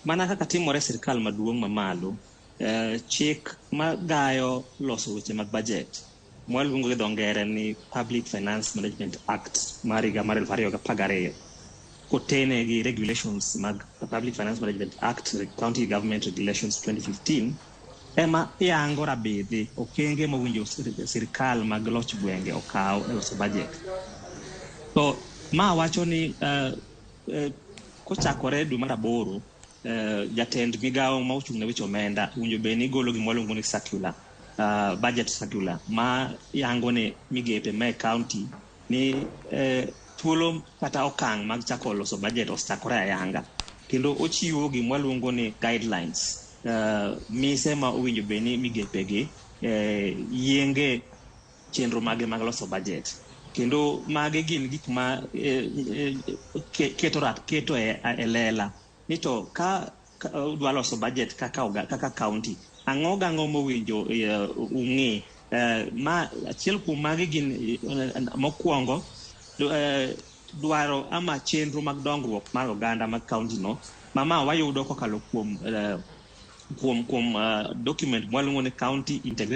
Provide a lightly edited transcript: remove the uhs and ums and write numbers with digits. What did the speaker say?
Mana kaka timore e sirkal maduong' mamalo, chik magayo loso weche mag budget mwaluongo gi dho ngere ni Public Finance Management Act mar higa mar 2012 kotene gi regulations mag Public Finance Management Act, County Government Regulations 2015 ema yango rabidhi okenge mowinjo sirkal mag loch gwenge okaw e loso budget. To ma wacho ni kochakore dwe mar aboro, jatend migawo ma ochung' ne weche omenda owinjo bed ni golo gima waluongo ni circular, budget circular ma yango ne migepe ma e county ni thuolo kata okang' mag chako loso budget osechakore ayanga. Kendo ochiwo gima waluongo ni guidelines, mise ma owinjo bed ni migepe gi yienge chenro mage mag loso budget. Kendo magi gin gik ma keto rat keto e lela ni to ka udwa loso budget kaka county, ang'o gang'o mowinjo ung'i. Ma achiel kuom magi gin mokwongo, dwaro ama chenro mag dongruok mar oganda mag county no ma wayudo kokalo kuom document mwaluongo ni County Integrated